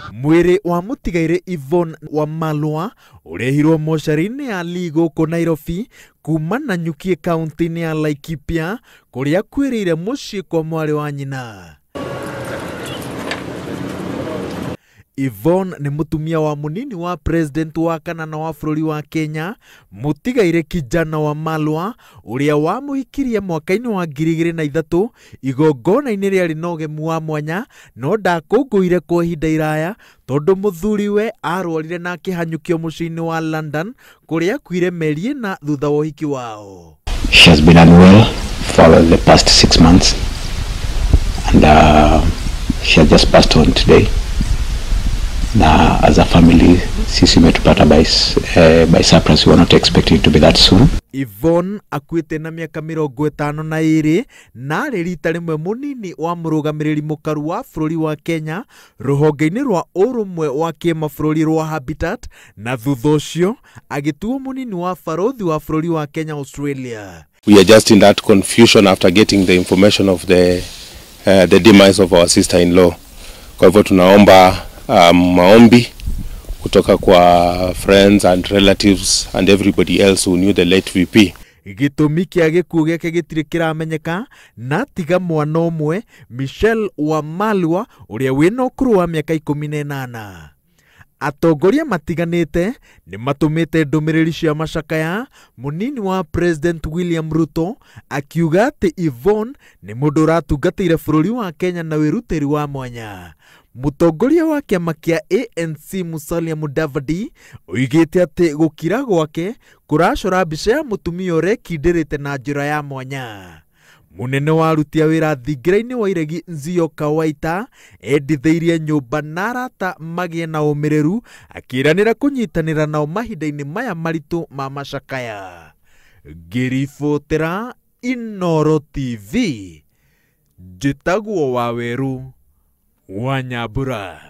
Mwĩrĩ wa mũtigairĩ Yvonne Wamalwa ũrehirwo mocarĩ-inĩ ya Lee gũkũ Nairobi kuma Nanyuki kaunti-inĩ ya Laikipia kũrĩa akuĩrĩire mũciĩ kwa mwarĩ wa nyina. Yvonne nĩ mũtumia wa mũnini wa president wa kanana wa bũrũri wa Kenya mũtigairĩ Kijana Wamalwa ũrĩa wamũhikirie mwaka-inĩ wa 2003 igongona-inĩ rĩarĩ na ũgemu wa mwanya, no ndakũngũire kwa ihinda iraya tondũ mũthuriwe arwarire na akĩhanyũkio mũciĩ-inĩ wa London kũrĩa akuire mĩeri ĩna thutha wa ũhiki wao. She has been unwell for the past 6 months and she has just passed on today. Na as a family sisi imetupata by surprise. We were not expecting it to be that soon. Yvonne akuĩte na mĩaka 52 na arĩ rita rĩmwe mũnini wa mũrũgamĩrĩri mũkaru wa bũrũri wa Kenya rũhonge-inĩ rwa ũrũmwe wa kĩmabũrũri rwa Habitat, na thutha ũcio agĩtuo mũnini wa barũthi wa bũrũri wa Kenya Australia. We are just in that confusion after getting the information of the demise of our sister-in-law. Kwa hivyo tunaomba maombi kutoka kwa friends and relatives and everybody else who knew the late VP. Gĩtũmi kĩa gĩkuũ gĩake gĩtirĩ kĩramenyeka, na tiga mwana ũmwe Michelle Wamalwa ũrĩa wĩna ũkũrũ wa mĩaka 18. Atongoria matiganĩte nĩ matũmĩte ndũmĩrĩri cia macakaya, mũnini wa President William Ruto akiuga atĩ Yvonne nĩ mũndũ ũratungatĩire bũrũri wa Kenya na wĩrutĩri wa mwanya. Mũtongoria wa kĩama kĩa ANC Musalia Mudavadi oigĩte atĩ gũkira gwake kũracora mbica ya mũtumia ũrekindĩrĩte na njĩra ya mwanya. Mũnene wa aruti a wĩra thingira-inĩ wa Iregi Nzio Kawaita endithĩirie nyũmba na arata magĩe na ũmĩrĩru, akĩĩranĩra kũnyitanĩra nao mahinda-inĩ maya maritũ ma macakaya. Ngĩribotera Inooro TV, njĩtagwo Waweru wa Nyambura.